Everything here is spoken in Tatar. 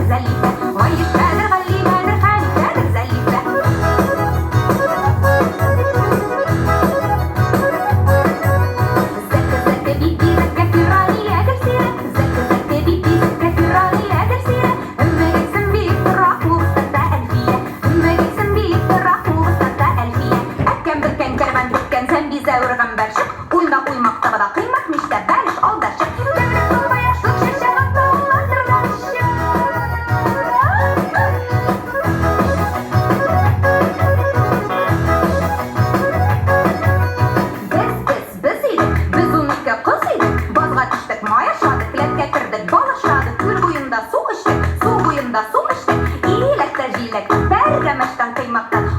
Зәлифә. Гаишәдер, Галимәдер, Хәнифәдер, Зәлифә. Зәкә, зәкә, биби, зәкә, Фирания, Гөлсирә. Зәкә, зәкә, биби, зәкә, Фирания, Гөлсирә. Өммегөлсем биеп тора кубыстата Әлфия. Өммегөлсем биеп тора кубыстата Әлфия. Әккән бөккән кәрван бөккән зәмби зәвер гамбәрчек. Уйна уймак табада кыймак мичтә бәлеш алдарчык. Дәүләт булмай ашлык чәчәк ата аңлатырларчы. Без, без, без идек, без 12 кыз идек, базга төштек, май ашадык, келәткә кердек, бал ашадык, күл буенда су эчтек, су буенда су эчтек, иләктә җиләктән, пәрәмәчтән, кыймактан.